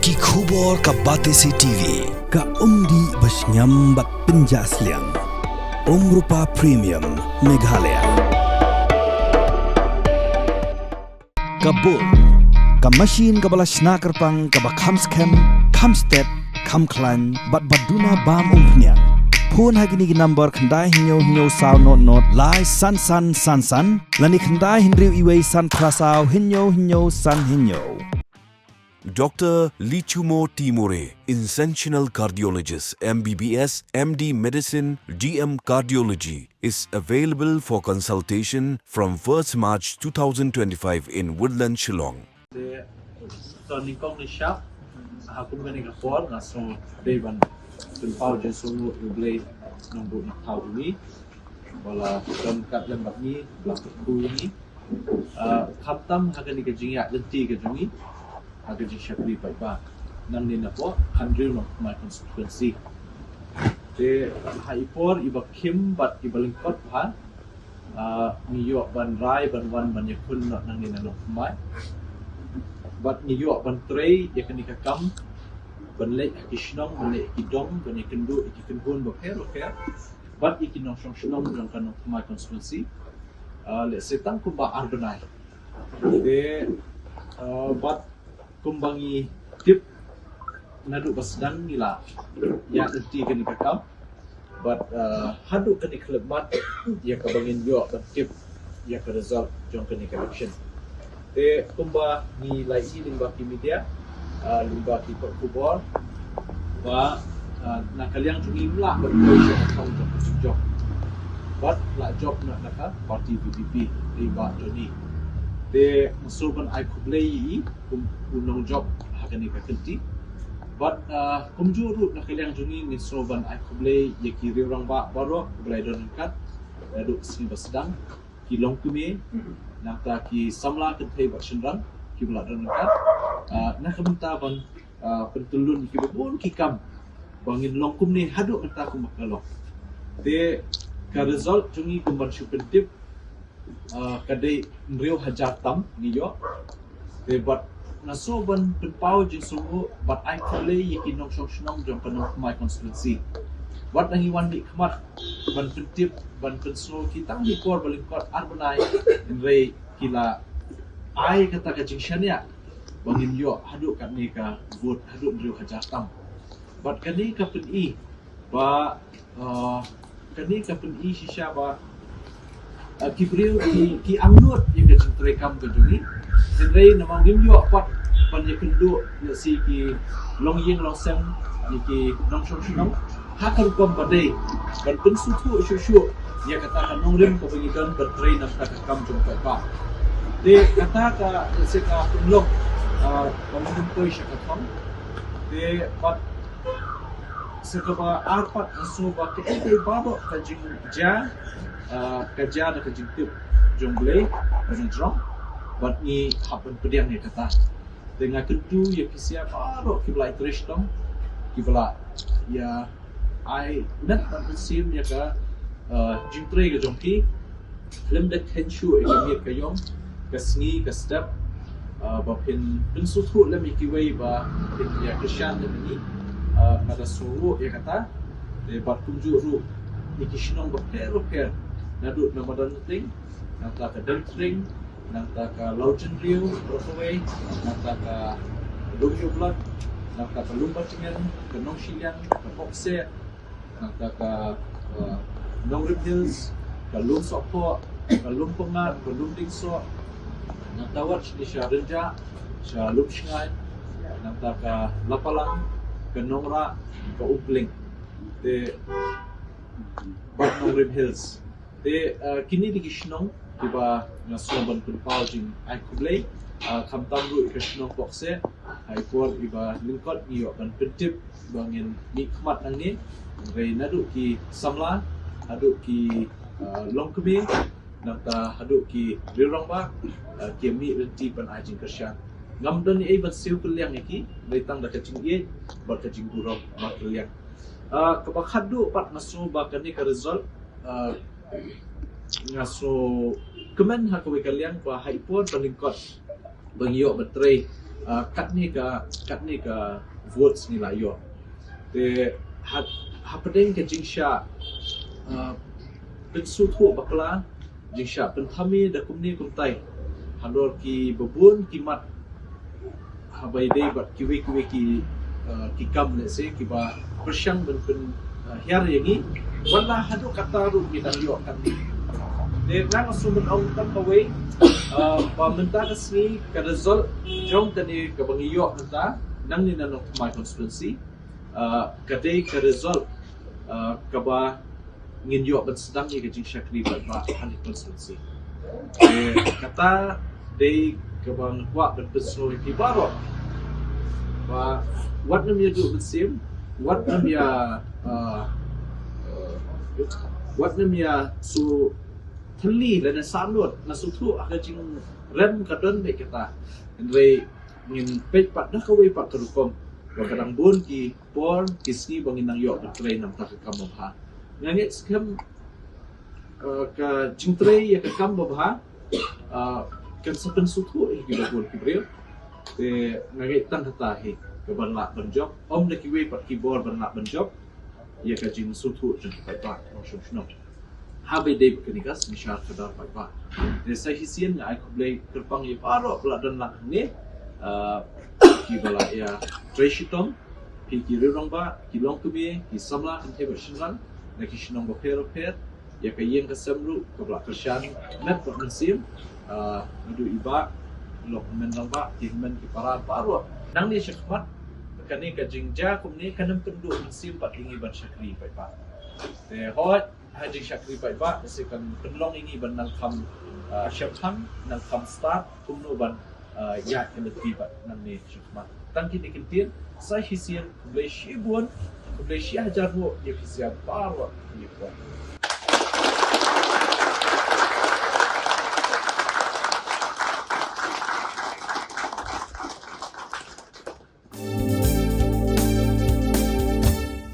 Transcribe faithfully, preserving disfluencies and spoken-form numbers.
Ki khubor ka Batesi T V. Ka umdih ba shngiam bad pynjah sliang. Umrupa Premium Meghalaya. Ka bun, ka machine kaba la shna kyrpang kaba kham skhem, kham stet, kham khlaiñ bad ba duna bam umphniang. Phone ha kine ki number khyndai hynñiew hynñiew saw not not lai san san san san lane khyndai hynriew iwei san phra saw hynñiew hynñiew san hynñiew. Doctor Lichumo Timore, Interventional Cardiologist, M B B S, M D Medicine, D M Cardiology, is available for consultation from first March two thousand twenty-five in Woodland, Shillong. Te, to nyngkong nyngshap, ha kum kane ka por, nga sngew dei ban pynpaw jingsngewnguh ïa U Blei Nongbuh Nongthaw jong ngi, ba la don ryngkat lem bad ngi, ba la kyrkhu ïa ngi. Ah, khamtam ha kane ka jingïaid lynti ka jong ngi ha ka jingshakri paidbah nangne napoh Khandriu Nongthymmai constituency. Te ha i por iba khim bad iba lyngkot bha, ah, ngi ïoh ban rai ban wan ban ïakhun noh nangne na Nongthymmai. Bad ngi ïoh ban trei ïa kane ka kam ban leit ha ki shnong, ban leit ha ki dong, ban ïakynduh ïa ki kynhun bapher bapher bad ïa ki nongshong shnong jong ka Nongthymmai constituency. Ah, lehse tang kumba ar bnai. Te, ah, bad kumba ngi tip naduh ba sdang ngi la ïaid lynti kane ka kam. Bad, ah, haduh kane ka khyllipmat ïa kaba ngin ïoh ban tip ïa ka result jong kane ka election. Te kumba ngi la ïohi lyngba ki media, ah, lyngba ki kot khubor, ba, ah, na ka liang jong ngi ym lah ban poi sha ka thong jong ka jingjop. Bad la jop na, na ka party V P P, dei Bah Johnny. Te nga sngew ban ai khublei ïa i kum u nongjop ha kane ka kynti. Bad, ah, kumjuh ruh na ka liang jong ngi ngi sngew ban ai khublei ïa ki riew rangbah baroh kiba la don ryngkat naduh ka sngi ba sdang, ki longkmie, nangta ki samla kynthei bad shynrang kiba la don ryngkat, ah, na ka bynta ban, ah, pyntyllun ïa kiba bun ki kam ba ngin long kumne haduh mynta kumba ka long. Te ka result jong ngi kum ban shu pyntip, ah, ka dei hynriew hajar tam ngi ïoh. Te bad nga sngew ban pynpaw jingsngewnguh bad ai khublei ïa ki nongshong shnong jong ka Nongthymmai constituency. Wat la ngi wan mihkhmat ban pyntip, ban pynsngew ki tang ha i por ba lyngkot ar bnai, hynrei ki la ai kata ka jingshaniah ba ngin ïoh haduh katne ka vote, haduh hynriew hajar tam. Bad kane ka pyni ba, ah, kane ka pyni shisha ba, ah, ki briew ki, ki angnud ïa ka jingtrei kam ka jong ngi. Hynrei namar ngim ïoh pat ban ïakynduh ïa shi ki longïing longsem, ïa ki nongshong shnong ha ka rukom ba dei ban pynsngewthuh shuh shuh ïa kata ka nongrim kaba ngi don ban trei na ka bynta ka kam jong ka paidbah. Te kata ka, ïa shi ka pynlong, ah, ba ngim poi sha ka thong. Te pat sa kaba ar pat nga sngew ba kaei kaei baroh ka jingjia, ah, ka jia da ka jingtip jong U Blei, ka jingjrong, bad ngi hap ban pdiang ïa kata. Te nga kyntu ïa ki sia baroh kiba la ïatrei shitom, kiba la ïa ai met bad mynsiem ïa ka, ah, jingtrei ka jong ki. Khlem da kheiñ shuh ïa ka miet ka ïong, ka sngi ka step, ah, ba phin pynsngewthuh lem ïa kiwei ba phin ïa kyrshan lem ïa ngi, ah, nga da sngewnguh ïa kata. Te bad kumjuh ruh ïa ki shnong bapher bapher naduh na Madanlynting, nangta ka Dentring, nangta ka Lawjynriew baroh kawei, nangta ka Lumïoblot, nangta ka Lumbatngen, ka Nongshiliang, ka Pokseh, nangta ka, uh, Nongrim Hills, ka Lumsohphoh, ka Lumpyngat, ka Lumdingsoh, nangta wat shane sha Rynjah, sha Lumshngaiñ, nangta ka Lapalang, ka Nongrah, ka Umpling. Te bad Nongrim Hills. Te, uh, kine dei ki shnong kiba nga sngew ban pynpaw jingai khublei, uh, khamtam ruh ïa ka shnong Pokseh, ha i por iba lyngkot ngi ïoh ban pyntip ba ngin mihkhmat nangne, hynrei naduh ki samla haduh ki, uh, longkmie, nangta haduh ki riew rangbah, uh, ki mih lynti ban ai jingkyrshan. Ngam don ei ban siew kylliang ïa ki, hynrei tang da ka jingïeit bad ka jingburom markylliang. Ah, kaba khatduh pat nga sngew ba kane ka result, ah, nga sngewkmen ha kawei ka liang ba ha i por ba lyngkot ba ngi ïoh ban trei Uh, katni ka katni ka votes ngi la ïoh. Te ha ha pdeng ka jingshah uh, pynsngewthuh bakla, jingshah pynthame da kumne kumtai halor ki babun ki mat, haba ïadei bad kiwei kiwei ki uh, ki kam lehse kiba pyrshang ban pyn uh, hiar ïa ngi. Wat la haduh katta ruh ngi dang ïoh katne. Te nga nga sngewbha ban ong tang kawei uh, ba mynta ka sngi ka result jong kane kaba ngi ïoh mynta nangne na Nongthymmai constituency uh, ka dei ka result uh, kaba ngin ïoh ban sdang ïa ka jingshakri paidbah ha kane constituency. Te kata dei kaba nga kwah ban pynsngew ïa phi baroh ba wat nym ïa duh mynsiem, wat nym ïa uh, wat nym ïa shu thylli lane sahnud. Nga sngewthuh ha ka jingrem ka don beit kata, hynrei ngin peit pat da kawei pat ka rukom ba ka dang bun ki por ki sngi ba ngin nang ïoh ban trei na ka bynta ka kam babha. Nga ngeit skhem uh, ka jingtrei ïa ka kam babha uh, kan sa pynsngewthuh ïa kiba bun ki briew. Te nga ngeit tang kata hi kaban lah ban jop, ym da kiwei pat ki bor ban lah ban jop ïa ka jingsngewthuh jong ki paidbah nongshong shnong. Haba ïadei bad kane ka synshar khadar paidbah, te sa shisien nga ai khublei kyrpang ïa baroh ba la don lang hangne uh, kiba la ïa trei shitom, phi ki rangbah, ki longkmie, ki samla kynthei bad shynrang na ki shnong bapher bapher, ïa ka ïing ka sem ruh kaba la kyrshan met bad mynsiem. Uh, naduh i bah, lok hynmen rangbah, ki hynmen ki para baroh. Nangne shakhmat kane ka jingjia kumne kan ym pynduh mynsiem pat ïa ngi ban shakri paidbah. Te hooid ha jingshakri paidbah, te kan pynlong ïa ngi ban nang kham uh, shemphang, nang kham stad kumno ban uh, ïaid ka lynti bad nangne shakhmat. Tang kine ki ktien, sa shisien khublei shibun, khublei shi hajar nguh ïa phi sha baroh.